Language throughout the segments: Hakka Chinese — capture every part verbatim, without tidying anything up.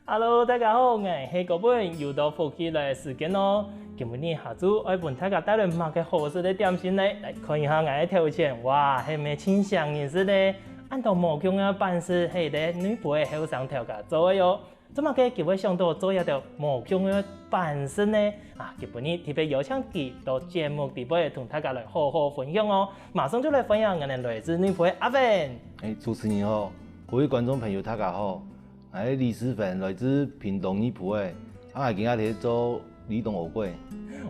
Hello，大家好，𠊎係高本，又到福氣來个時間囉。今晡日下晝愛分大家帶來麼个好食个點心呢？來看一下𠊎个頭前，哇，係毋係盡像人似呢？恁多無共樣个版式係咧內埔个後生頭家做个喲。做麼个佢會想到做這兜無共樣个版式呢？啊，今晡日特別邀請佢到節目裡背同大家來好好分享哦。馬上就來歡迎𠊎等來自內埔个阿文。哎，主持人好，各位觀眾朋友大家好。 𠊎係李世芬，來自屏東內埔个，啊𠊎今下在做里長芋粿。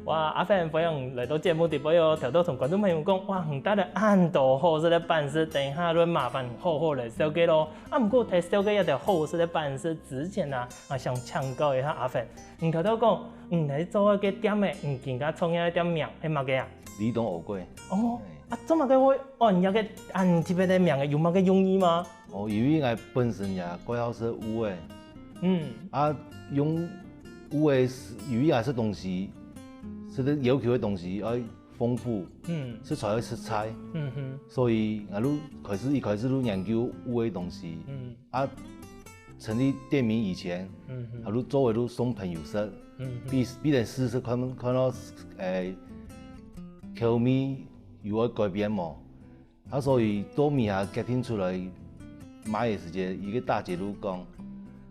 哇，阿芬，歡迎來到節目裡背哦！頭到同觀眾朋友講，哇，你帶來恁多好食个版式，等一下就麻煩你好好來紹介囉。啊毋過在紹介這兜好食个版式之前啊，𠊎想請教一下阿芬，你頭到講，你來做个店仔，你今下創業个店名係麼个啊？里長芋粿。哦，啊做麼个會安這个恁特別个名仔，有麼个用意嗎？ 哦，因為𠊎本身也蓋好食芋仔。嗯，啊用芋仔，因為𠊎食東西，食个要求个東西愛豐富，嗯食菜愛食菜，嗯哼，所以𠊎就開始一開始就研究芋仔東西。嗯啊成立店名以前，嗯哼，啊就做个就送朋友食，嗯哼，比比人試食看看到，誒，口味有愛改變無？ 啊所以到尾下決定出來賣个時節，一个大姐就講，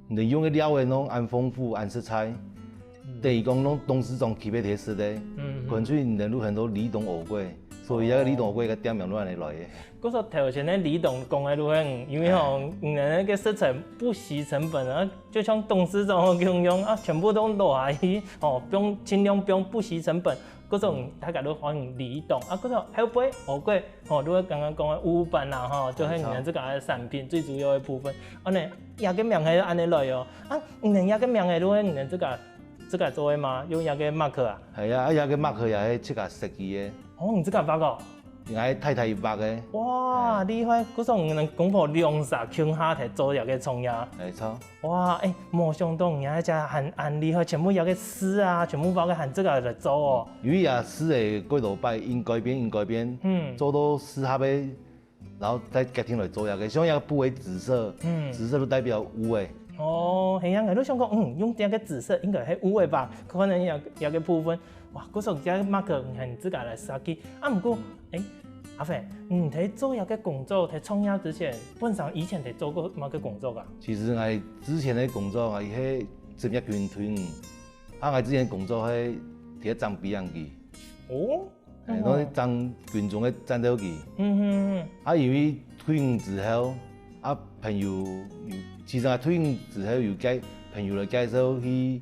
你用个料仔攏恁豐富恁實在，等於講攏董事長級別个食个，嗯乾脆你等就喊做里長芋粿，所以這个里長芋粿个店名就恁樣來个。故所頭先个里長講个就係，因為吼，你个食材不惜成本啊，就像董事長个共樣啊，全部都落下去，吼，不用盡量不用不惜成本。 故所大家都喊你里長啊，故所後背芋粿，吼，就係剛剛講个芋粄啦，吼，就係你等自家个產品最主要个部分。恁樣，這个名係恁樣來哦。啊，你等這个名係就係你等自家自家做个嗎？用這个marker啊？係啊，啊這个marker也係自家設計个。哦，你自家畫哦？ 𠊎太太畫个。哇，厲害！故所你等公婆兩儕共下來做這个創業。沒錯。哇，誒，無想到你這下恁恁厲害，全部這个字啊，全部畫个喊自家來做哦。因為也試个幾多擺，因改變因改變，嗯做到適合个，然後再決定來做這个，像這个布个紫色，嗯，紫色就代表芋仔。哦，係啊，𠊎就想講，嗯，用這个紫色應該係芋仔吧，可能這這个部分。 哇，故所這marker你自家來設計。啊毋過，誒，阿飛，你在做這个工作，在創業之前，本身以前在做過麼个工作啊？其實𠊎之前个工作𠊎係職業軍退伍，啊𠊎之前工作係在當兵个，哦，誒，該當軍中个戰鬥機。嗯哼，啊因為退伍之後，啊朋友有，其實𠊎退伍之後有介朋友來介紹去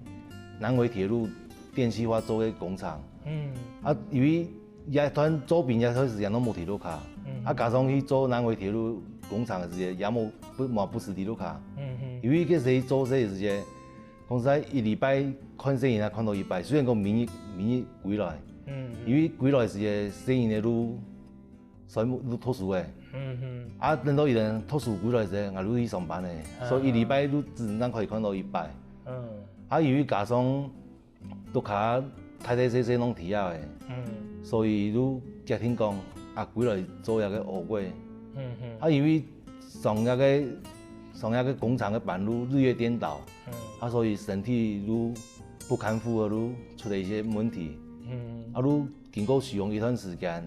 南迴鐵路電氣化做个工廠。嗯啊因為這段做兵這段時間都無鐵路卡，嗯啊加上去做南迴鐵路工廠个時節，也無不無不時鐵路卡。嗯哼，因為該時做事个時節，講實在一禮拜看細人仔看到一擺，雖然講每日每日歸來，嗯因為歸來時節細人仔都全部都讀書个。嗯哼，啊等到佢等讀書歸來時，𠊎就去上班个，所以一禮拜就只能可以看到一擺。嗯啊因為加上屋下大大細細攏知影个，嗯所以就決定講啊歸來做這个芋粿。嗯哼，啊因為上這个上這个工廠个班就日夜顛倒，嗯啊所以身體就不堪負荷，就出了一些問題。嗯啊就經過使用一段時間，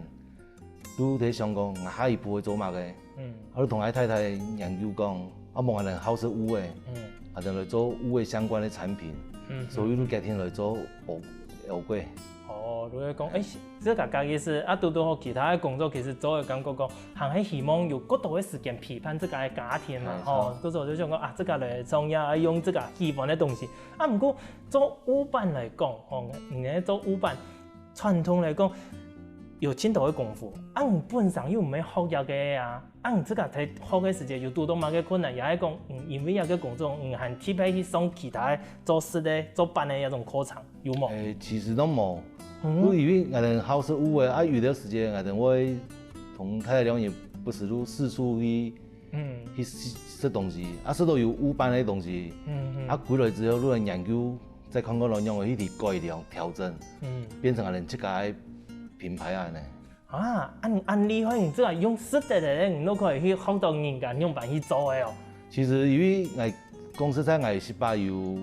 就在想講𠊎下一步會做麼个。嗯啊就同𠊎太太研究講，啊無𠊎等好食芋仔，嗯，啊等來做芋仔相關个產品，嗯所以就決定來做芋芋粿。哦，就係講，誒，這个个意思啊，堵堵好其他个工作其實做个感覺講，還係希望有較多个時間陪伴自家个家庭嘛，沒錯。吼，故所就想講啊，自家來創業，用自家喜歡个東西。啊毋過做芋粄來講，吼，你呢做芋粄，傳統來講，有盡多个功夫，啊你本身又毋係學這个啊，啊你自家在學个時節有堵到麼个困難，也係講，嗯，因為這个工作，你還特別去上其他个做食个、做粄个這種課程，有無？誒，其實都無，嗯就因為𠊎等好食芋仔，啊有个時節𠊎等會同太太兩人不時就四處去嗯去食食東西，啊食到有芋粄个東西，嗯嗯啊歸來之後，就來研究，再看看愛仰仔去改良調整，嗯，變成𠊎等自家个品牌恁樣。啊，恁恁厲害，你這个用食得个，你都可以去學到人家仰般去做个哦。其實因為𠊎 講實在，𠊎有失敗有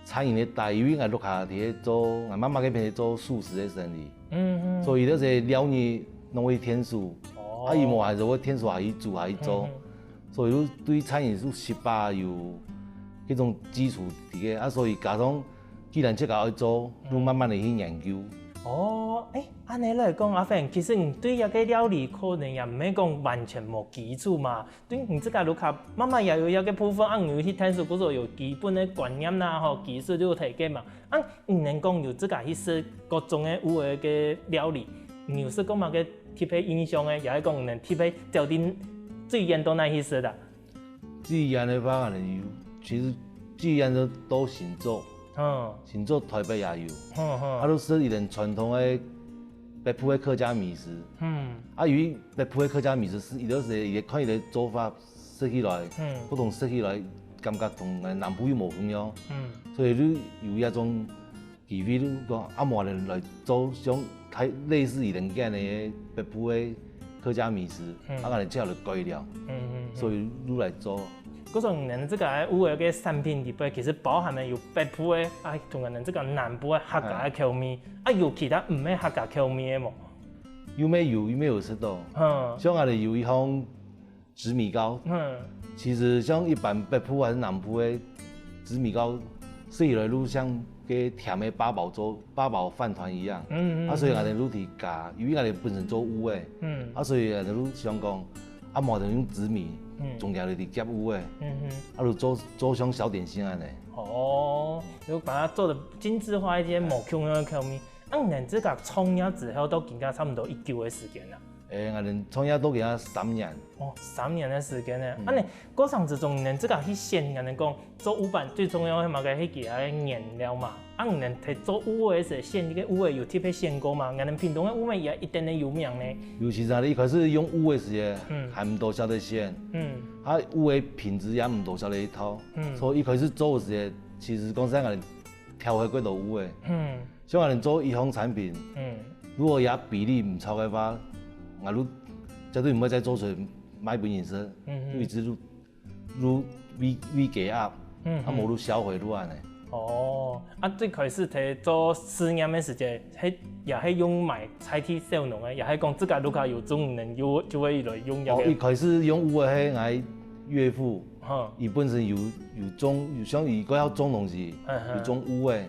餐飲个底，因為𠊎屋下在做，𠊎媽媽該片在做素食个生意，嗯嗯，所以就係料理攏會添手，哦，啊，佢無閒就會添手下去煮下去做，嗯嗯，所以就對餐飲就失敗有這種基礎底个啊，所以加上既然自家愛做，就慢慢个去研究。哦，欸，恁樣來講，阿芬，其實你對這個料理可能也毋係講完全無基礎嘛，對你自家屋下媽媽也有一個部分，啊，你有去探索，故所有基本个觀念啦，吼，技術就有提高嘛。啊，你能講有自家去食各種个屋个个料理，你有食過麼个特別印象个，也係講你能特別走定最遠到哪去食啊？最遠个話，可能有，其實最遠个到新竹，嗯，新竹、台北也有，嗯嗯，啊，都食佢等傳統个北部个客家美食。嗯，啊，因為北部个客家美食係，佢都係佢看佢个做法 食起來，嗯，不同食起來，感覺同南部又無共樣。嗯，所以就有一種機會，就講啊，無人來做像太類似佢等个北部个客家美食，嗯，啊，𠊎等就來改良，嗯嗯，所以就來做。故所你等這個屋个產品裡背，其實包含了有北部个，啊，同𠊎等這個南部个客家个口味，啊，有其他毋係客家口味个無？有無有，有無有食到？嗯，像𠊎等有一項 紫米糕。嗯，其實像一般北部還係南部个紫米糕，食起來就像个甜个八寶粥、八寶飯糰一樣。嗯嗯，啊，所以𠊎等就提加，因為𠊎等本身做屋个，嗯，啊，所以𠊎等就想講，啊，無就用紫米，嗯，中間就提夾屋个，嗯嗯，啊，就做做像小點心恁樣。哦，就把它做得精緻化一些，無共樣个口味。啊，你等自家創業之後，到今下差不多幾久个時間啊？ 欸，𠊎等創業到今下三年。哦，三年个時間呢。嗯，恁樣過程之中，你等自家去選，𠊎等講做屋粄最重要个嘛，該係佢个原料嘛。啊，你等在做屋个時，選這個屋个有特別選過嘛？𠊎等屏東个屋粄也一定个有名呢。尤其係一開始用屋个時，嗯，還毋多曉得選，嗯，啊，屋个品質也毋多曉得一套，嗯，所以一開始做个時，其實講實在，𠊎等挑个過多屋个。嗯， 像𠊎等做一項產品，嗯，如果佢比例毋著个話，𠊎就絕對毋會再做出來賣分人食，嗯嗯，就一直就就會會加壓，嗯嗯，啊，無就銷毀就恁樣。哦，啊，最開始在做試驗个時節，係也係用買菜地小農个，也係講自家屋下有種，你等就就會來用這個。哦，一開始用有个係𠊎岳父，哈，佢本身有有種，有像佢个愛種東西，嗯嗯，有種有个。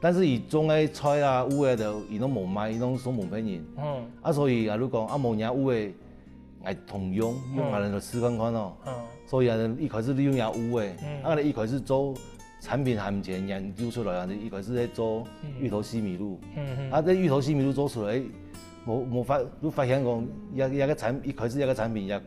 但是佢種个菜啊，有个都佢攏無賣，佢攏送分別人。嗯，啊，所以啊，就講啊，無若有个，𠊎同用，用啊，來試看看哦。嗯，所以啊，一開始就用若有个，嗯，啊，一開始做產品還毋曾研究出來啊，一開始在做芋頭西米露。嗯嗯，啊，這芋頭西米露做出來，無無發就發現講，這這個產一開始這個產品也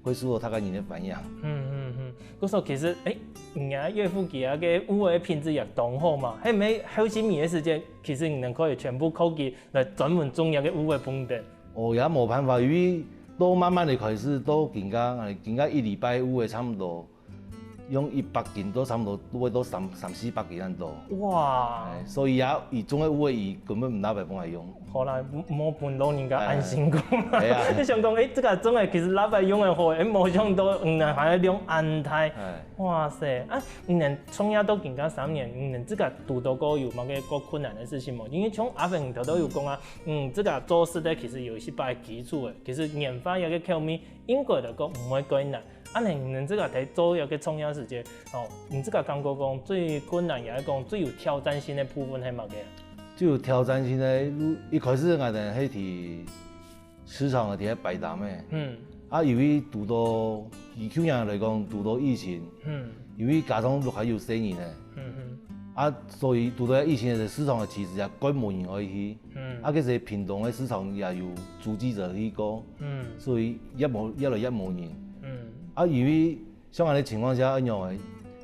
會受到大家人个歡迎。嗯嗯嗯，故所其實，欸，你个岳父佢个有个品質也當好嘛，係毋係後生个時節，其實你等可以全部靠佢來專門種這個有个分等。哦，也無辦法，因為到慢慢个開始，到今下，今下一禮拜有个差毋多用一百斤，都差毋多會到三三四百斤恁多。哇！欸，所以啊，佢種个有个佢根本毋拿來分𠊎用。 好啦，無無分老人家恁辛苦。欸，係啊。你想講，欸，這個種个其實拿來用个好，欸，無想到，嗯，還量恁大。欸，哇塞，啊，你等創業到今下三年，你等自家堵到過有麼个較困難个事情無？因為像阿芬頭頭有講啊，嗯，自家做事个其實有一些基礎个，其實研發一個口味，應該來講毋會較難。 啊，你等自家在做這個創業時節，哦，你自家感覺講最困難，也係講最有挑戰性个部分係麼个？最有挑戰性个，一開始𠊎等係在市場个底下擺攤个，嗯，啊，因為堵到以舊年來講，堵到疫情，嗯，因為加上屋下有細人个，嗯嗯，啊，所以堵到疫情个市場个其實也較無人愛去，嗯，啊，其實屏東个市場也有阻滯者去過，嗯，所以也無越來越無人，嗯，啊，因為 像恁樣情況下，恁樣个，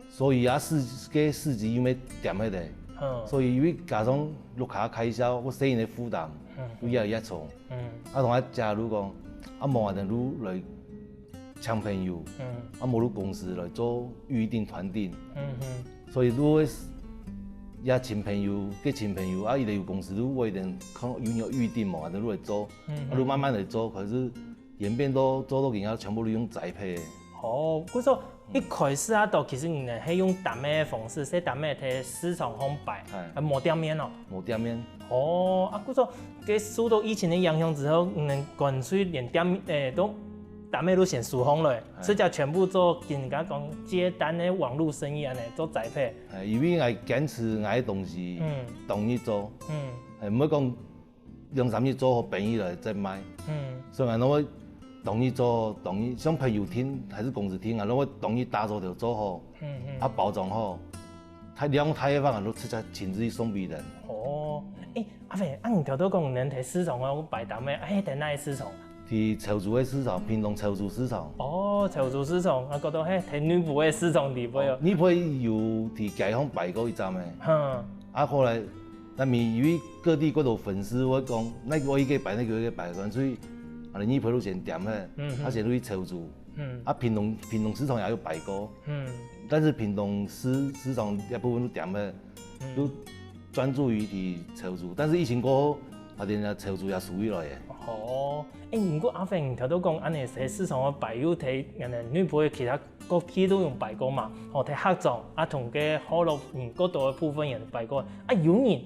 所以啊，市个市集又愛恬忒个，嗯，所以因為加上屋下開銷，𠊎細人个負擔，嗯，又越來越重。嗯，啊，同𠊎姐就講，啊，無啊，就來請朋友，嗯，啊，無就公司來做預訂團訂。嗯嗯，所以就會也請朋友，去請朋友，啊，佢等有公司就會等看有人預訂無，啊，就來做，嗯，啊，就慢慢來做，可是 演變到做到今下全部都用宅配个。哦，故所一開始啊，都其實你們係用擔仔个方式，係擔仔在市場項擺，哎。啊，無店面哦。無店面。哦，啊，故所，該受到疫情个影響之後，你們乾脆連店，誒，都擔仔都先收項了，哎。自家全部做，跟人家講接單个網路生意恁樣，做宅配。哎，因為𠊎堅持𠊎个東西，嗯。當日做，嗯。哎，毋會講兩三日做好便宜了再賣。嗯。所以𠊎攏會當日做，當日，像朋友訂還是公司訂，𠊎攏會當日打早就做好，嗯，嗯。啊，包裝好，太量太个話，𠊎都直接親自去送俾人。哦，誒，阿飛，啊，你頭頭講你在市場有擺攤个，啊，係在哪个市場啊？在潮州个市場，屏東潮州市場。哦，潮州市場，啊，覺得係在內埔个市場裡背哦。內埔有在街項擺過一站个。哼。啊，後來 但係因為各地各種粉絲會講，哪個一個擺，哪個一個擺，乾脆，啊，你一排路線點个，嗯哼。啊，先去潮州，嗯。啊，屏東，屏東市場也有擺過，嗯。但是屏東市，市場一部分都點个，嗯。都專注於在潮州。但是疫情過後，發現啊，潮州也收起來了。哦，誒，毋過阿飛，你頭頭講，恁樣在市場个擺有在，恁樣內埔个其他 各地都有擺過嘛，吼，在客庄啊，同該河洛人較多个部分也擺過。啊，有人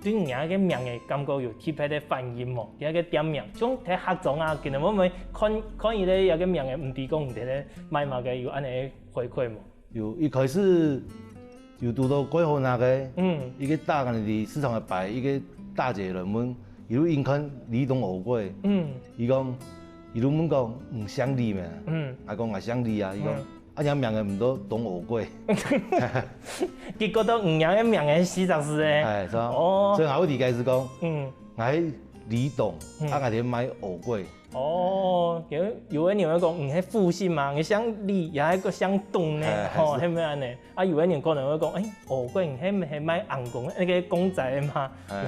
對你个名仔感覺有特別个反應無？你个店名，像在客庄啊，今日會毋會看，看佢个這個名仔，毋知講你在賣麼个，有恁樣个回饋無？有，一開始有堵到蓋好拿个，嗯。一個大个在市場个擺，一個大姐來問，佢就一看李董芋粿，嗯。佢講，佢就問講，你姓李咩？嗯。𠊎講，𠊎姓李啊，佢講，嗯。 啊，若名仔毋都董芋粿。結果都毋認个名仔係死實實个。哎，是啊。哦。所以𠊎會理解係講，嗯。𠊎係李董，嗯。啊，𠊎在賣芋粿。哦，有，有个人會講，你係複姓嘛，你姓李，也係个姓董呢，哎，吼，哎，是。係毋係恁樣？啊，有个人可能會講，哎，芋粿，你係毋係賣紅公，該個公仔个嘛？哎。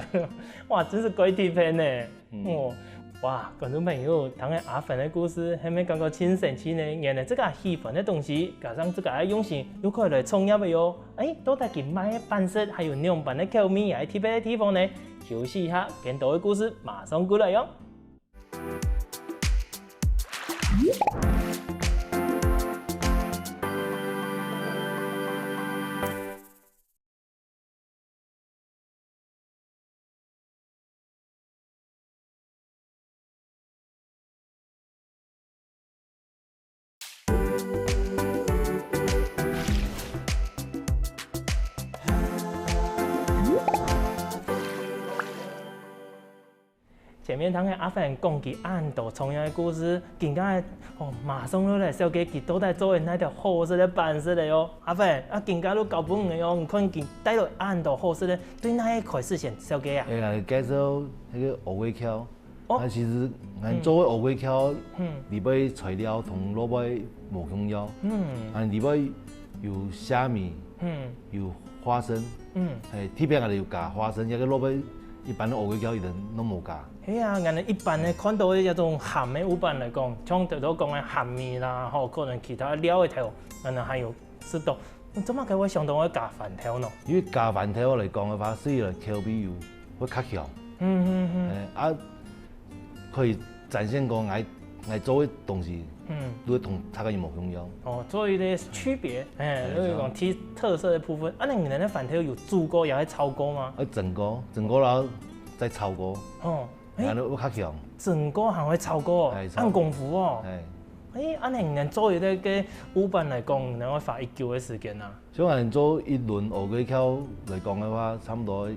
哇，真係怪特別呢。 嗯。哦，哇，觀眾朋友，聽了阿凡个故事，係毋係感覺盡神奇呢？原來自家喜歡个東西，加上自家个用心，又可以來創業个喲。誒，到底佢賣个版式還有仰般个口味，也係特別个地方呢？休息一下，更多个故事馬上過來喲。 前面聽个阿凡講佢恁多創業个故事，今下哦，馬上就來紹介佢到底做个哪條好食个版式了喲。阿凡，啊，今下就交分你喲，你看佢帶來恁多好食个，對哪個開始先紹介啊？哎呀，介紹那個芋粿條。哦。啊，其實𠊎做个芋粿條，嗯。裡背材料同外背無共樣。嗯。啊，裡背有蝦米，嗯。有花生，嗯。哎，特別𠊎有加花生，這個外背 一般个芋粿條一定攏無加。係啊，𠊎等一般个看到个這種鹹个，一般來講，像頭頭講个鹹米啦，吼，可能其他料个頭，𠊎等還有食到。你做麼个會想到愛加番豆呢？因為加番豆來講个話，食起來口味又會較香。嗯嗯嗯。哎，啊，可以展現講𠊎，𠊎做个東西，嗯。都會同大家有無共樣。哦，做一個區別，哎，哎，就是講特，特色的部分。啊，那你們的番豆有煮過，也會炒過嗎？哎，蒸過，蒸過了後 再炒過，哦，哎，然後會較香。蒸過還會炒過，哎，炒過。恁功夫哦。哎。哎，恁樣你做一個个，一般來講，你會花幾久个時間啊？像𠊎做一輪芋粿條來講个話，差不多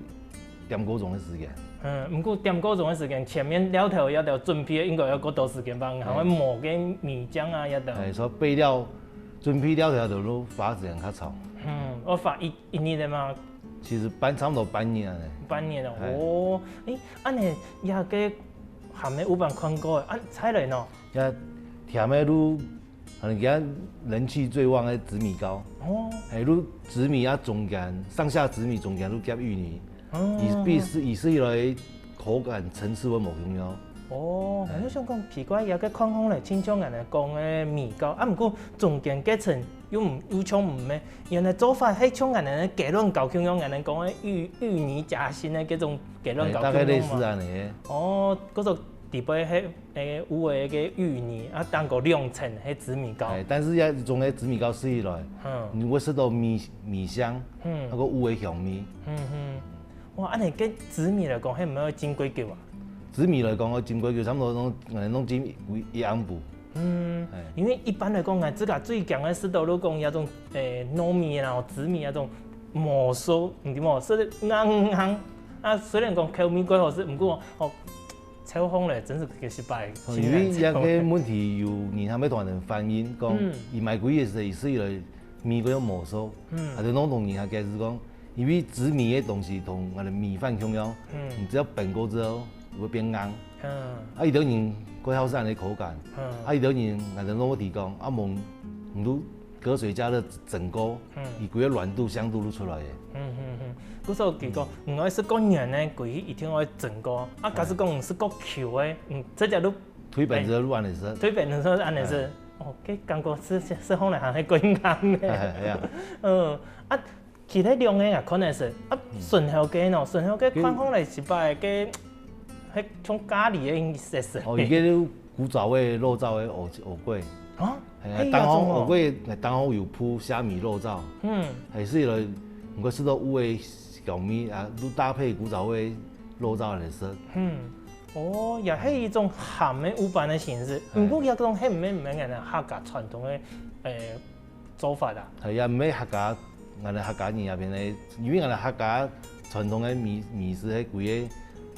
點個鐘个時間。嗯，毋過點個鐘个時間，前面料頭要到準備，應該要較多時間吧？還會磨个米漿啊，要到。哎，所以備料、準備料頭都花時間較長。嗯，愛花一，一日个嘛。 其實半，差不多半年了呢。半年了，哎。哦，誒，恁樣，這個鹹个一般看過个，啊，再來呢？這甜个就，可能今人氣最旺个紫米糕。哦。哎，就紫米啊，中間，上下紫米中間就夾芋泥。哦。以，比，以色列口感層次會無共樣。哦，哎。𠊎就想講，奇怪，這個看起來親像𠊎等講个米糕，啊，毋過中間隔層 又毋，又像毋係，原來做法係像𠊎等个雞卵糕共樣，𠊎等講个芋，芋泥夾心个這種雞卵糕共樣嘛。哎，大概類似恁樣。哦，該種底背係，欸，烏个个芋泥，啊，頂高兩層係紫米糕。欸，但是這種个紫米糕食起來，嗯。你會食到米，米香，嗯。還有烏个香味。嗯哼。哇，恁呢个紫米來講，係毋係愛浸幾久啊？紫米來講，愛浸幾久，差不多攏，呃，攏浸一，一暗晡。嗯，欸。因為一般來講，𠊎自家最驚个食到就講該種，欸，糯米啊、紫米啊，該種無熟，你知無？食得硬硬。啊，雖然講口味蓋好食，毋過，哦， 炒好咧，真係幾失敗。哦，因為這个問題有人還沒同人反映，講，嗯。佢買歸个時候，佢食起來米个無熟，嗯。啊，就弄到人還解釋講，因為紫米个東西同𠊎个米飯共樣，嗯。你只要煸過之後，會變硬。嗯。啊，有兜人較好食恁个口感，嗯。啊，有兜人，𠊎就摎佢講，啊，無，你就隔水加熱蒸過，嗯。佢歸个軟度、香度就出來个。嗯，嗯，嗯。故所佢講，嗯。你愛食較軟个，歸一定愛蒸過。啊，假使講你食較Q个，嗯，這隻就，忒煸就軟个食。忒煸就軟个食。欸。哦，該感覺食，食，食好咧，還係較硬个。欸，欸，係啊。嗯，啊，其他兩个啊，可能係，啊，嗯。順口个喏，順口个看好咧，一擺个，係像咖哩个意思。哦，佢个古早味肉燥个芋，芋粿。啊？係啊，係啊，當好種哦。芋粿，當好有鋪蝦米肉燥。嗯。係，食起來，毋過食到烏个香味啊，就搭配古早味肉燥來食。嗯。哦，也係一種鹹个烏粄个形式。係。毋過這種係毋係，毋係𠊎等客家傳統个，欸，做法啊？係啊，毋係客家，𠊎等客家人這片个，因為𠊎等客家傳統个米，米食係歸个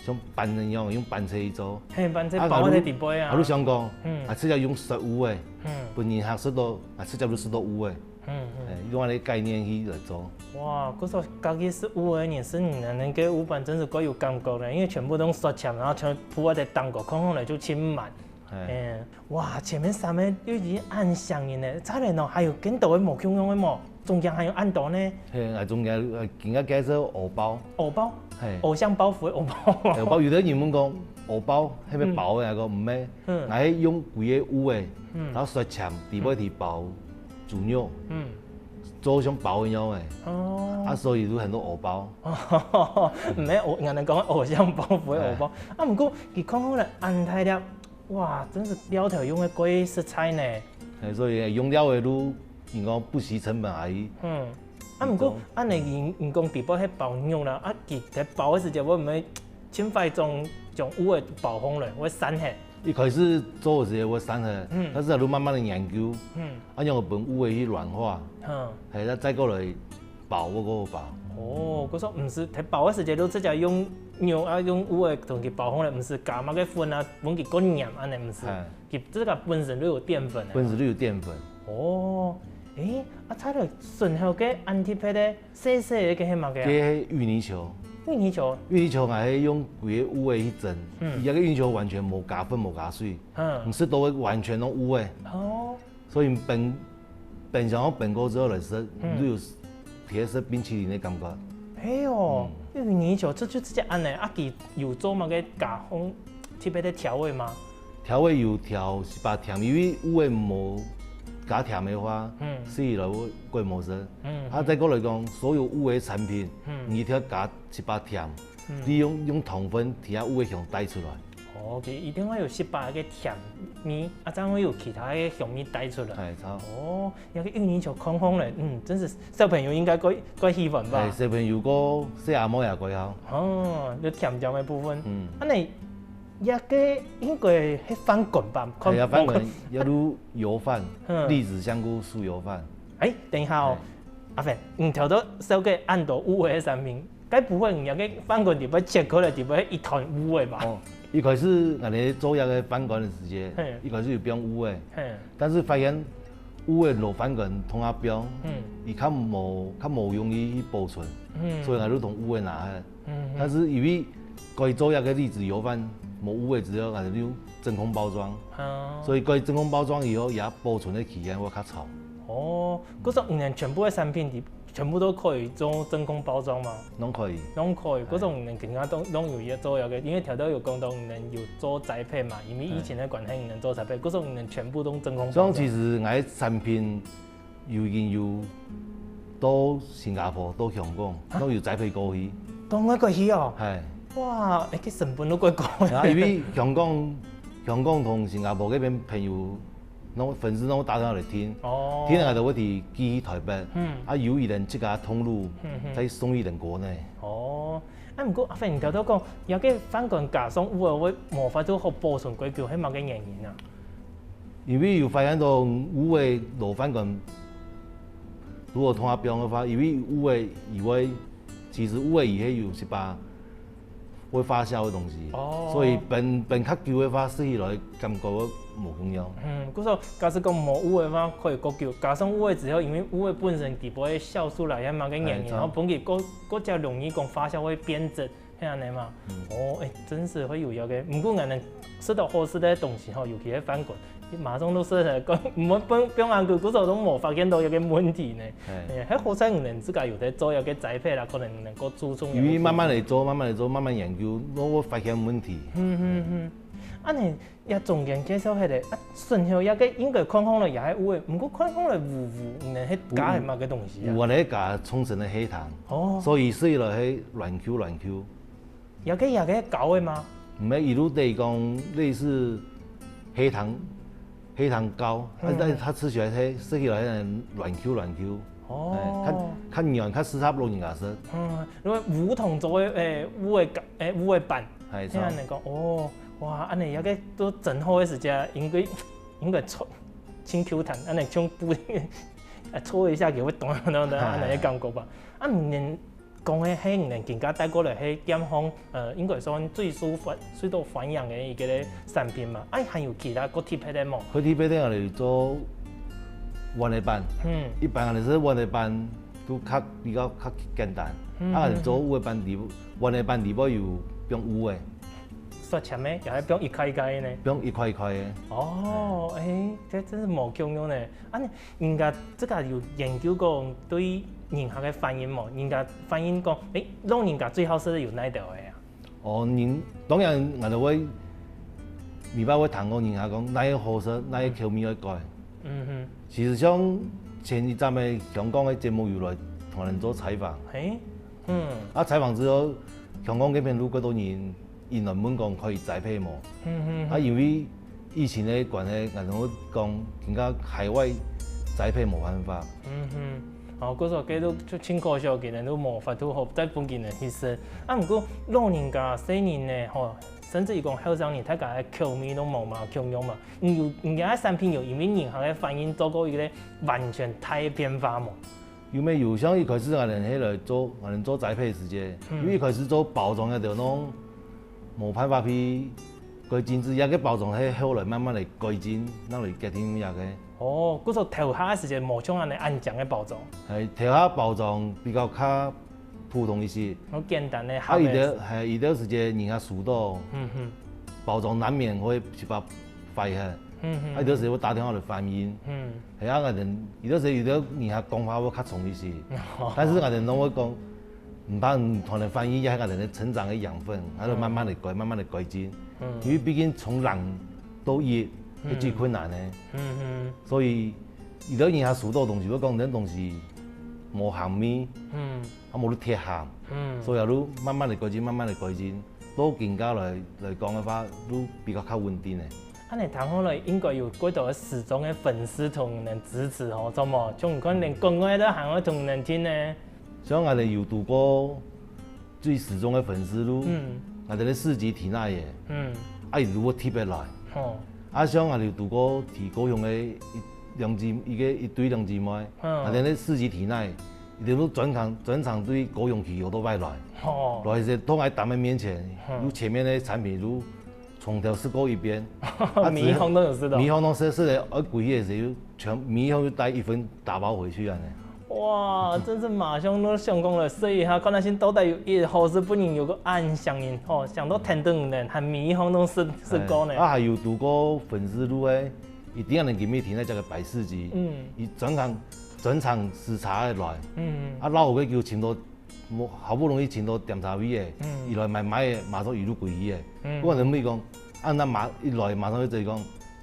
像粄一樣，用粄仔去做。係，粄仔包在底背啊。啊，就想講，嗯。啊，直接用食烏个，嗯。分人客食到，啊，直接就食到烏个。嗯，嗯。欸，用恁个概念去來做。哇，故所家己食烏个人，食你等个烏粄真係蓋有感覺咧，因為全部都用雪掇，然後全部鋪在頂高，看起來就盡滿。係。欸，哇，前面三个就已經恁香人咧，再來喏，還有更多个無共樣个無？中間還有恁多呢？係，啊，中間，呃，今日介紹芋包。芋包？係。偶像包袱个芋包。芋包，有个人問講，芋包係毋係包个？嗯。𠊎講，毋係，嗯。𠊎係用歸个芋个，嗯。然後雪掇，底背去包豬肉，嗯。做像包一樣个。哦。啊，所以有很多芋包。毋係，𠊎，𠊎等講偶像包袱个芋包。欸。啊，毋過，佢看起來恁大粒， 哇，真係料頭用个貴食材呢。係，所以用料个就，人講不惜成本而已。嗯。啊，毋過，做。恁呢人，人講底背係包肉啦，啊，佢在包个時節會毋會盡快將，將烏个包紅了，會散忒？一開始做个時節會散忒，嗯。但是就慢慢个研究，嗯。啊，用分烏个去軟化，嗯。係，再，再過來 包，𠊎講包。哦，故所毋係，忒包个時節就直接用肉啊，用芋个同佢包好了，毋係加麼个粉啊，分佢較黏恁呢，毋係。係。佢自家本身就有澱粉啊。本身就有澱粉。哦，欸，啊，再來順口个恁特別个，細細个，該係麼个啊？該係芋泥球。芋泥球？芋泥球𠊎係用歸个芋个去蒸，嗯。佢該个芋泥球完全無加粉、無加水，嗯。你食到个完全攏芋个。哦。 所以煸，煸上好煸過之後來食，嗯。你就有甜食冰淇淋个感覺。係哦，嗯。芋泥球，這就直接恁呢，啊，佢有做麼个加工，特別个調味嗎？調味有調，係把甜，因為芋个無加甜个話，嗯。食起來會過無食。嗯，啊，嗯。再過來講，所有芋个產品，嗯。你一定要加一把甜，嗯。你用，用糖分，提下芋个香帶出來。 哦，佢一定愛有食飽个甜味，啊，正會有其他个香味帶出來。哎，著。哦，該个芋泥球看紅了，嗯，真係小朋友應該蓋，蓋喜歡吧？哎，小朋友个細阿妹也蓋好。哦，有甜甜个部分。嗯。恁呢，這个應該係飯粿吧？看，哎呀，飯粿，無看。也就油飯，嗯。栗子、香菇、酥油飯。哎，等一下哦，哎。阿芬，你頭到紹介恁多芋个產品， 該毋會你該个飯粿底背切開來，底背一團芋个吧？哦，一開始𠊎等做這个飯粿个時節，嘿。一開始有放芋个，嘿。但是發現芋个摎飯粿同下放，嗯。佢較無，較無容易去保存，嗯。所以𠊎就同芋个拿忒。嗯，嗯。但是因為改做這个栗子油飯，無芋个之後，𠊎就真空包裝，哦。所以改真空包裝以後，佢保存个期限會較長。哦，故所你等全部个產品底 全部都可以做真空包裝嗎？攏可以。攏可以，哎。故所你等今下都，攏有在做這个，因為頭頭有講到你等有做栽培嘛，因為疫情个關係，哎。你等做栽培，故所你等全部都真空包裝。所以其實𠊎个產品有，已經有到新加坡、到香港，啊？攏有栽培過去。到外國去哦？係。哇，欸，該成本都貴貴。啊，因為香港，香港同新加坡該片朋友，攏粉絲攏打電話來訂，哦。訂了𠊎兜會提寄去台北，嗯。啊，由佢等自家通路，嗯哼。再送去佢等國內。哦，啊，毋過阿飛，你頭頭講，這个飯粿加上芋仔會無法度好保存幾久，係麼个原因啊？因為有發現到芋仔摎飯粿，如果同下放个話，因為芋仔以外，其實芋仔也係有一把 會發酵个東西，哦。所以放，放較久个話，食起來感覺會無共樣。嗯，故所假使講無芋个話，可以較久。加上芋仔之後，因為芋仔本身底背个酵素啦，也麼个原因，哎，著。然後分佢較，較加容易講發酵會變質，係恁呢嘛。嗯。哦，欸，真是會有這个。毋過𠊎等食到好食个東西吼，尤其係飯粿， 馬上都食了，講毋會放，放恁久，故所都無發現到這个問題呢。嘿。欸，還好在你等自家有在做這个栽培啦，可能能夠注重這个部分。因為慢慢來做，慢慢來做，慢慢研究，都會發現問題。嗯，嗯，嗯。啊，你這中間介紹下个，啊，順後這个應該看起來也係芋仔，毋過看起來烏烏，你等係加係麼个東西啊？有，有，𠊎等加沖繩个黑糖，哦。所以食起來係軟Q軟Q。 這个，這个係膠个嗎？毋係，一路等於講類似黑糖，黑糖糕，嗯。但是它吃起來係，食起來係軟Q軟Q，哦。欸，較，較軟，較適合老人家食。嗯，因為烏糖做个，欸，芋仔糕，欸，芋仔粄，欸，係恁呢講，哦，哇，恁呢這个都蒸好个時節，應該，應該搓，清Q彈，恁呢像布丁，啊，搓一下給我咚咚咚，恁呢个感覺吧。啊，你 講个係你等今下帶過來係店項，呃，應該算最受歡、最多歡迎个一个產品嘛。啊，還有其他較特別个無？較特別个，𠊎等做芋仔粄。嗯。一般𠊎等食芋仔粄都較比較較簡單。嗯。啊，𠊎等做芋仔粄裡，芋仔粄裡背有放芋仔。雪簽个，也係放一塊一塊个呢？放一塊一塊个。哦，欸，這真係無共樣呢。啊，你 人家自家有研究過對人客个反應無？人家反應講，欸，老人家最好食个有哪兜个啊？哦，人，當然，𠊎兜會，每擺會聽過人客講，哪个好食，哪个口味愛改。嗯哼。其實像前一站个香港个節目有來同𠊎等做採訪。嘿，嗯。啊，採訪之後，香港該片有幾多人 因為問講可以栽培無？嗯哼。啊，因為疫情个關係，𠊎等會講，今下海外栽培無辦法。嗯哼。哦，故所該都就盡可惜，今年都無法度好再分佢等去食。啊，毋過老人家、細人呢，吼，甚至於講後生人，大家个口味都無嘛，共樣嘛。你有，你个產品有因為人客个反應做過一个完全大个變化無？ 有咩有，像一開始𠊎等係來做，𠊎等做栽培个時節，嗯。因為一開始做包裝个就攏無辦法去改進，這个包裝係後來慢慢來改進，正來決定這个。哦，故所頭下个時節無像恁樣恁靚个包裝。係，頭下包裝比較較普通一些。好簡單个啊，有兜，係，有兜時節人家收到，嗯哼。包裝難免會一把壞忒。嗯哼。啊，有兜時會打電話來反映。嗯。 係啊，𠊎等有兜時有兜人客講話會較重一些，但是𠊎等攏會講，毋怕，你同人翻譯，也係𠊎等个成長个養分，𠊎就慢慢的改，慢慢的改進。嗯。因為畢竟從零到一，嗯，係最困難个。嗯哼。所以，有兜人客收到東西，會講，這東西無鹹味，嗯。啊，無你忒鹹，嗯。所以啊，就慢慢的改進，慢慢的改進，到今下來，來講个話，就比較較穩定个。 恁樣聽下來，應該有幾多个死忠个粉絲同你等支持吼，著無？像你看，連國外都還會同你等訂呢。像𠊎等有堵過最死忠个粉絲就，嗯。𠊎等个四姊弟妹仔，嗯。啊，佢就會特別來。吼。啊，像𠊎等有堵過在高雄个一兩姊，一个，一對兩姊妹，嗯。𠊎等个四姊弟妹仔，佢等就專程，專程對高雄騎oo-tóo-bái來。吼。來時，到𠊎等个面前，嗯。就前面个產品就 從頭食過一遍。啊，每一項都有食到。每一項都食，食了愛歸去个時候，全，每一項就帶一份打包回去恁樣。哇，真是馬上都想講了，試一下，看下先到底有幾好食，分人有个恁想念吼，想到天燈人，還每一項都食，食過呢。哎，啊，還有堵過粉絲路个，一定要能給每天在這个擺市集，嗯。佢專程，專程時差个來，嗯。啊，老虎个叫尋到 無，好不容易尋到點茶位个，嗯。佢來買買个，馬上佢就歸去个。嗯。我同佢講，啊，那馬，一來馬上就直接講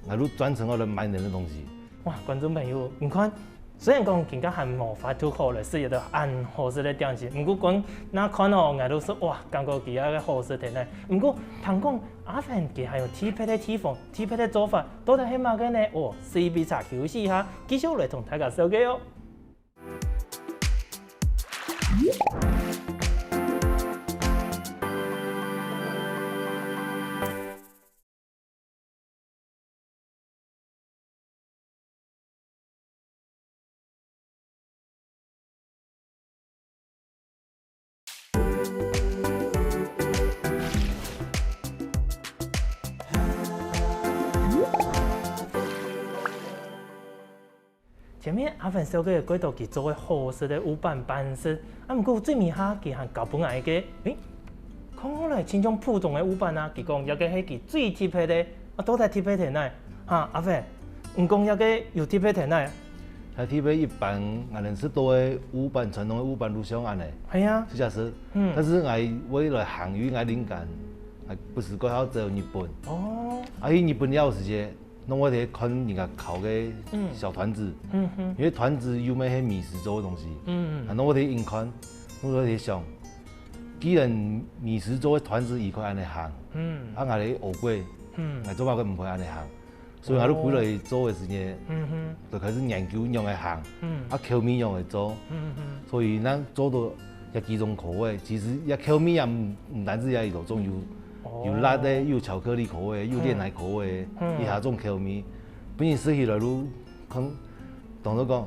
，𠊎就專程要來買你个東西。哇，觀眾朋友，你看，雖然講今下還無法度好來食一道恁好食个點心，毋過光那看哦，𠊎都說哇，感覺佢个好食天呢。毋過聽講阿凡佢還有特別个地方、特別个做法，到底係麼个呢？哦，食一杯茶休息一下，繼續來同大家紹介哦。前面阿凡紹介个蓋多佢做个好食个烏粄粄食，啊，毋過最尾下佢還教分𠊎一个，誒，看來親像普通个烏粄啊，佢講這个係佢最特別个，啊，到底特別在哪？哈，阿凡，你講這个有特別在哪？佢特別一般，𠊎等食到个烏粄，傳統个烏粄就像恁呢，係啊，就係食。嗯。但是𠊎為了行，因為𠊎靈感，𠊎不時過去走日本。哦。啊，去日本尞時節， 攏會去看人家烤个小團子，嗯哼，因為團子又乜係米食做个東西，嗯，啊，攏會去緊看，攏會去想，既然米食做个團子佢可以恁呢行，嗯，啊，𠊎个芋粿，嗯，𠊎做麼个毋可以恁呢行？所以𠊎就歸來做个時節，嗯哼，就開始研究仰仔行，嗯，啊，口味仰仔做，嗯哼，所以咱做到這幾種口味，其實這口味也毋毋單止這一種，有有辣个，有巧克力口味，有戀愛口味，嗯，以下種口味。 分人食起來就看，當作講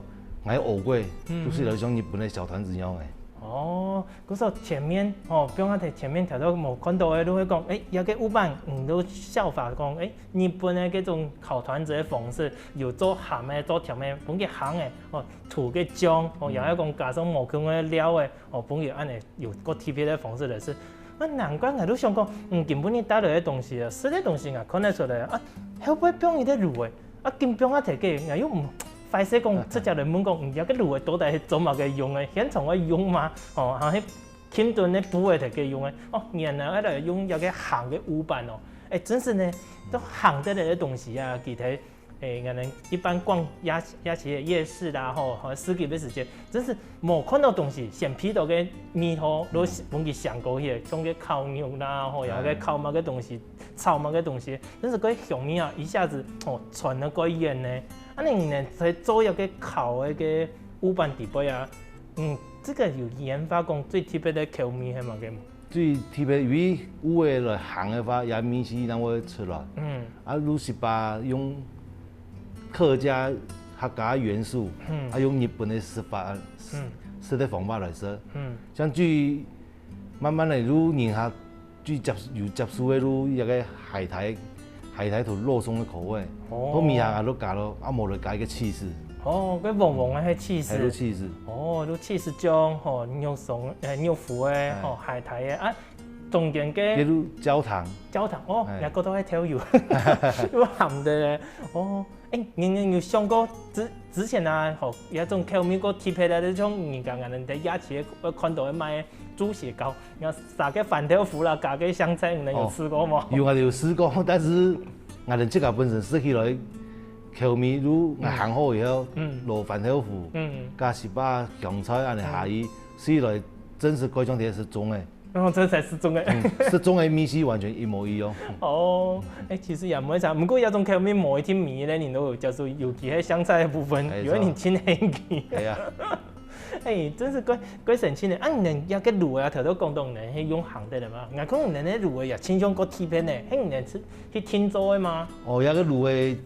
，𠊎學過，就食來像日本个小團子樣仔。哦，故所前面，哦，放下在前面頭頭無看到个，就會講，誒，這个烏粄，嗯，就效法講，誒，日本个這種烤團子个方式，有做鹹个，做甜个，分佢鹹个，哦，塗个醬，哦，也係講加上無共个料个，哦，分佢恁呢有個特別个方式來食。 啊，難怪𠊎都想講，嗯，今晡日帶來个東西啊，食个東西𠊎看得出來啊，後背放一个滷个，啊，緊放啊忒个，𠊎又毋壞勢講直接來問講，嗯，這个滷个到底係做麼个用个？現場會用嗎？哦，還係金墩个布个忒个用个？哦，原來愛來用這个鹹个烏粄哦。誒，真是呢，都鹹得來个東西啊，其實 誒，𠊎等一般逛夜夜市夜市啦，吼，吼，市集个時節，真是無看到東西，先鼻到个味道，都分佢想過去，像个烤肉啦，吼，也个烤麼个東西，炒麼个東西，真是个香味啊，一下子，吼，傳到過遠呢。啊，你呢，在做一个烤个个烏粄底背啊，嗯，這个有研發講最特別个口味係麼个無？ 最特別，因為烏个來行个話，也味緒正會出來。嗯。啊，就係把用客家、客家元素，嗯，啊，用日本个食法，嗯，食个方法來食。嗯。像最慢慢个，就人客最接有接受个，就一个海苔，海苔同肉鬆个口味。哦。後面啊，就加了，啊，無就加一个起司。哦，該黃黃个係起司。還有起司。哦，就起司醬，吼，肉鬆，誒，肉脯个，哎，吼，海苔个，啊， 中間个，比如焦糖。焦糖，哦，哎，也過到愛調油，又鹹个咧。哦，誒，你你有想過之之前啊，吼，有一種口味過特別个，就像人家可能在夜市會看到个賣个豬血糕，你看撒个番豆腐啦，加个香菜，你有試過無？哦，有啊，有試過，但是𠊎等自家本身食起來口味，如𠊎行好以後，嗯，落番豆腐，嗯，加一把香菜，恁樣下去，嗯，食起來真是蓋像在食粽个。 然後這才係中个。嗯，食粽个味緒完全一模一樣。哦，誒，其實也毋會差，毋過這種口味無一定每一個人都有接受，尤其係香菜个部分，哎，有个人真興趣。係啊。誒，真係蓋蓋神奇呢！啊，你等這个滷个啊，頭頭講到你等係用鹹个嘛？𠊎看你等个滷个也親像个特別呢，係你等去去訂做个嗎？哦，這个滷个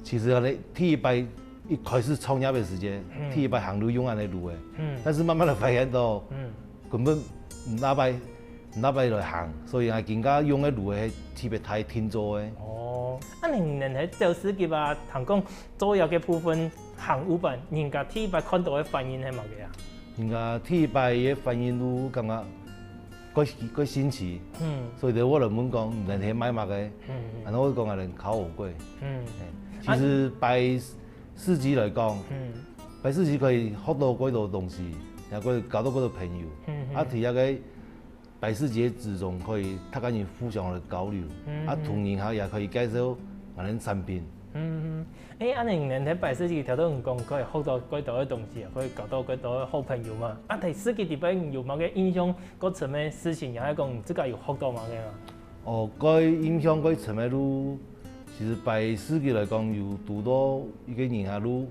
其實啊，第一擺一開始創業个時節，嗯，第一擺行路用恁樣滷个，嗯，但是慢慢个發現到，嗯， 根本毋哪擺毋哪擺來行，所以啊，今下用个滷个係特別大訂做个。哦，啊，你等係走市集啊，聽講做藥个部分行烏粄，人家第一擺看到个反應係麼个啊？人家第一擺个反應都感覺蓋蓋新奇，嗯，所以就會來問講，你等係賣麼个？嗯，嗯，然後𠊎就講𠊎等烤芋粿，嗯，哎，其實擺 市集來講，嗯，擺市集可以學到幾多東西，也可以交到幾多朋友。嗯，嗯。啊，第二个擺市集之中可以大家人互相來交流，嗯，啊，同人客也可以介紹𠊎等產品，嗯，欸，恁樣你等在擺市集頭頭你講可以學到幾多个東西，可以交到幾多个好朋友嘛。啊，在市集裡背有麼个印象較深个事情，也係講你自家有學到麼个嘛？哦，該印象較深个就，其實擺市集來講，有堵到一個人啊，就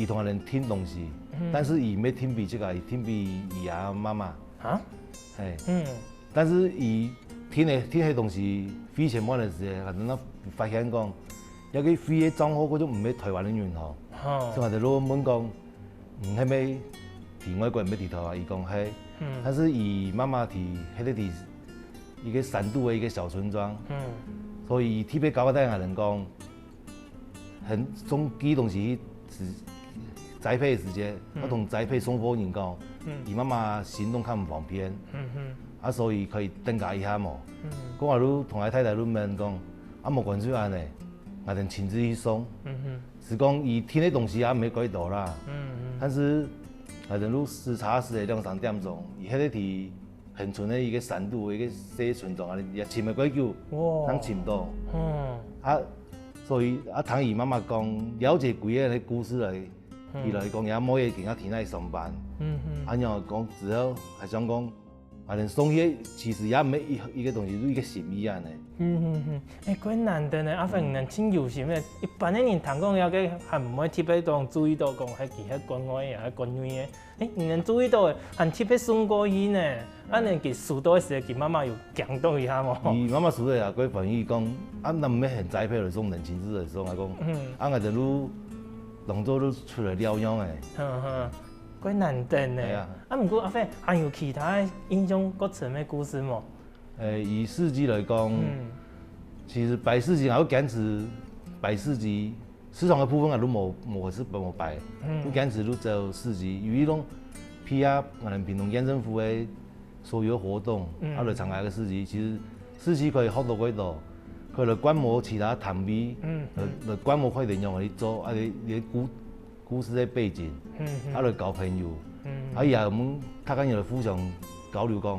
佢同𠊎等訂東西，嗯。但是佢毋係訂分自家，佢訂分佢阿媽媽。啊？嘿。嗯。但是佢訂个，訂个東西，付錢个時節，𠊎等發現講，這個付个帳號，該就毋係臺灣个銀行。哦。所以𠊎等就問講， 你係毋係在外國毋係在臺灣？佢講係，嗯。但是佢媽媽在，係在在一個山肚个一個小村莊，嗯。所以特別交代𠊎等講，很送寄東西去宅配个時節，嗯。愛同宅配送貨人講，嗯。佢媽媽行動較毋方便，嗯哼。啊，所以可以等加一下無？嗯。講𠊎就同𠊎太太就問講，啊，無關係恁樣，𠊎等親自去送。嗯哼。 係講佢訂个東西也毋係幾多啦，嗯，嗯。但是，反正就時差時个兩三點鐘，佢歇个地恆春个一個山肚，一個細村莊啊，也尋个幾久，哇。正尋到。嗯。啊，所以啊，聽佢媽媽講，了解歸個个故事來，嗯。佢來講，也無也今仔訂來上班。嗯，嗯。啊，然後講之後，還想講， 啊，連送去其實也毋係一，一個東西，係一個心意恁樣。嗯，嗯，嗯。欸，怪難得呢，阿芬，嗯。你真有心欸。一般个人聽講這個還毋會特別當注意到講，係佢係國外个，係國內个。欸，你等注意到欸，還特別送過去呢。嗯。恁樣佢收到个時節，佢媽媽有驚到一下無？佢媽媽收到也怪歡喜，講，啊，那毋係很宅配來送，人親自來送，啊，講，嗯。啊，𠊎等就當做就出來尞樣欸。哼，哼。 怪難得呢。係啊。啊，毋過阿飛，還有其他个印象較深个故事無？欸，以市集來講，嗯。其實擺市集，𠊎會堅持擺市集，市場个部分𠊎都無，無，係無擺，嗯。會堅持都走市集，因為講配合𠊎等屏東縣政府个所有个活動，嗯。啊，來參加个市集，其實市集可以學到幾多，可以來觀摩其他攤位，嗯，來，嗯。來觀摩看佢等仰般去做，啊，你，你个故 故事个背景，嗯，嗯。啊，來交朋友。嗯。啊，也，𠊎等大家有互相交流講，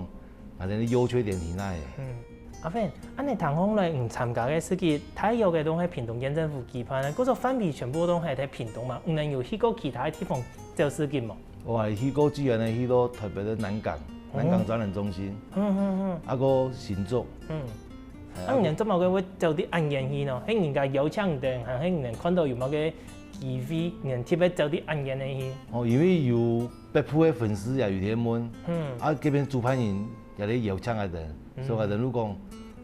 啊，𠊎等个優缺點在哪。嗯。阿飛，恁樣聽下來，你參加个市集，大約个都係屏東縣政府舉辦个，該種範圍全部都係在屏東嘛，你等有去過其他个地方走市集無？𠊎去過，既然呢，去到特別个南港，哦。南港展覽中心，嗯，嗯，嗯。啊，過新竹。嗯。 啊，你等做麼个會走到恁遠去呢？係人家邀請你等，還係你等看到有麼个機會，你等特別走到恁遠个去？哦，因為有北部个粉絲也有在問，嗯。啊，這片主辦人也在邀請𠊎等，嗯。所以𠊎等就講，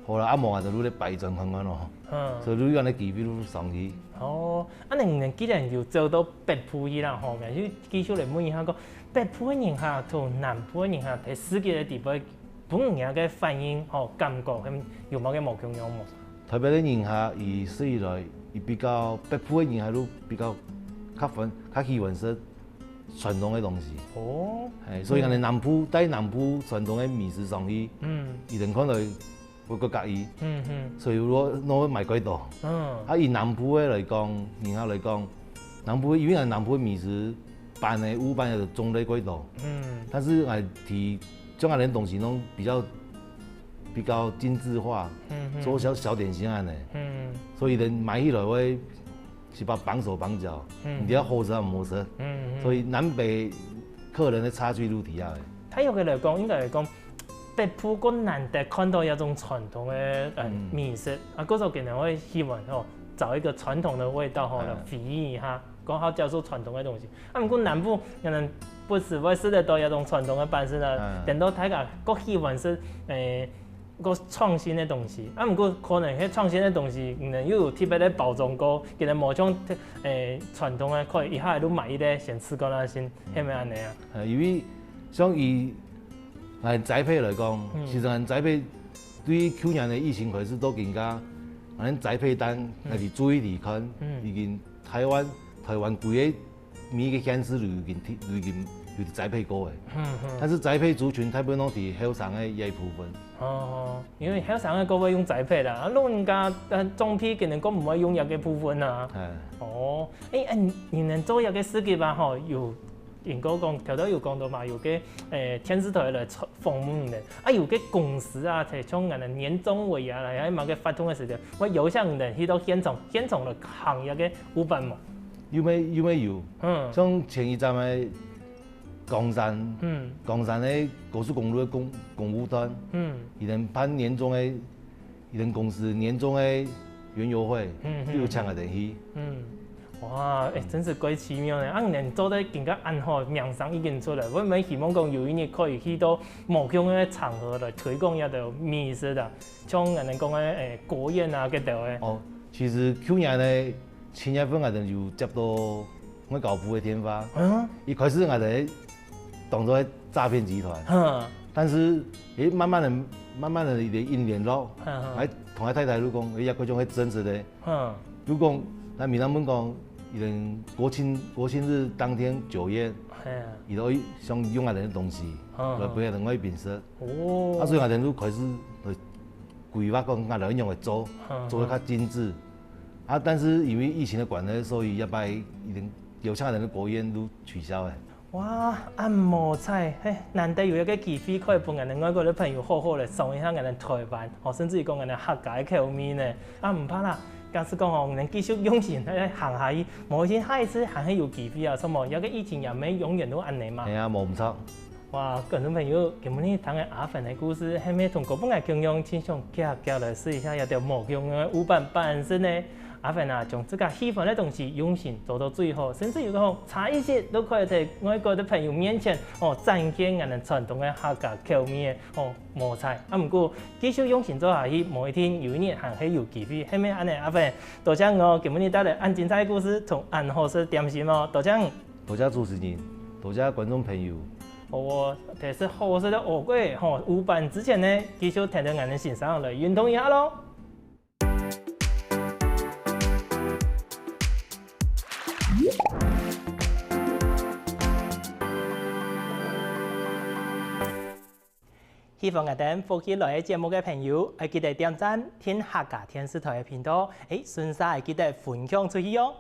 好啦，啊，無𠊎等就來擺攤看看囉。嗯。所以就有恁樣个機會就上去。哦，啊，你等既然有走到北部去啦，吼，𠊎就繼續來問一下，講北部个人客同南部个人客在市集个裡背 分人个反應，吼，感覺，有麼个無共樣無？特別个人客，佢食起來，佢比較，北部个人客就比較較歡，較喜歡食傳統个東西。哦。係，所以𠊎等南部，嗯。帶南部傳統个美食上去，嗯。佢等看來會較合意。嗯，嗯。所以𠊎等會買較多。嗯。啊，以南部个來講，人客來講，南部，因為𠊎等南部个美食 粄个、烏粄个種類較多。嗯。但是𠊎提，像𠊎等東西攏比較，比較精緻化，嗯，嗯。做小，小點心恁樣。嗯。所以人買起來會，係把綁手綁腳，嗯。你知道好食還毋好食。嗯，嗯。所以南北客人个差距就在該。大約个來講，應該來講，北部較難得看到這種傳統个，呃，嗯。美食。啊，故所可能會希望吼，找一個傳統的味道吼，嗯。來回應一下。 講好接受傳統个東西。啊，毋過南部可能不時會食得到這種傳統个粄食啊，嗯。等到大家較喜歡食，欸，較創新个東西。啊，毋過可能該創新个東西，可能又有特別个包裝過，可能無像，欸，傳統个，可以一下就買一個先試看啊先，嗯。係毋係恁樣啊？呃，因為像以 𠊎等宅配來講，嗯。其實𠊎等宅配對舊年个疫情開始到今下，𠊎等宅配單，嗯。𠊎等注意去看，嗯。已經臺灣，臺灣幾個每個縣市都已經提，都已經有宅配過个。嗯，嗯。但是宅配族群大部分都在後生个這一部分。哦，因為後生个較會用宅配啦，啊，老人家，呃，長輩可能較毋會用這個部分啊。哎。哦，欸，啊，你，你等做這個市集啊，吼，有應該講，頭頭有講到嘛，有个誒電視台來採訪問你等，啊有个公司啊，像𠊎等年終尾啊，來還麼个活動个時節，會邀請你等去到現場，現場來行一个烏板無？有無有無有？嗯像前一站个岡山，嗯岡山个高速公路个公公務段，嗯佢等辦年終个，佢等公司年終个園遊會，嗯嗯就有請𠊎等去。嗯，哇，誒，真是蓋奇妙呢！啊，你等做得更加恁好，名聲已經出來，𠊎也希望講有一日可以去到無共个場合來推廣這兜美食啊，像𠊎等講个誒國宴啊，該兜个。哦，其實舊年呢，七月份𠊎等有接到外交部个電話，嗯，一開始𠊎等當做係詐騙集團，哼，但是誒慢慢个、慢慢个一个一聯絡，哼哼還同𠊎太太就講，誒，這个種係真實个，哼，就講，該民眾問講，佢等國慶國慶日當天九月，嘿，佢都想用𠊎等个東西，嗯來分𠊎等外賓食。哦，啊，所以𠊎等就開始來規劃講，𠊎等仰般做，嗯做得較精緻。啊，但是因為疫情个關係，所以這擺已經邀請𠊎等个國宴都取消了。哇，恁無彩，嘿，難得有一个機會可以分𠊎等外國个朋友好好來嚐一下𠊎等台灣，哦，甚至於講𠊎等客家个口味呢。啊，毋怕啦，假使講哦，𠊎等繼續用心來行下去，無一定下一次還係有機會啊，什麼，這个疫情也毋會永遠都恁呢嘛哎。呀，無毋著。哇，觀眾朋友，今晡日聽个阿芬个故事，係毋係同過分个共樣，盡想遽遽來試一下這兜無共个烏板粄食呢？阿芬啊，將自家喜歡个東西用心做到最好，甚至有个吼差一息都可以在外國个朋友面前哦展現𠊎等傳統个客家口味个哦無彩。啊，毋過繼續用心做下去，無一定有一日還係有機會，係毋係恁呢？阿芬，多謝你哦，今晡日帶來恁精彩个故事，同恁好食个點心哦，多謝你。多謝主持人，多謝觀眾朋友。好哦，在食好食个烏龜吼烏板之前呢，繼續聽聽𠊎等先生來運動一下咯。喜歡𠊎等福氣來个節目个朋友，愛記得點讚、訂客家電視台个頻道，誒，順續愛記得分享出去哦。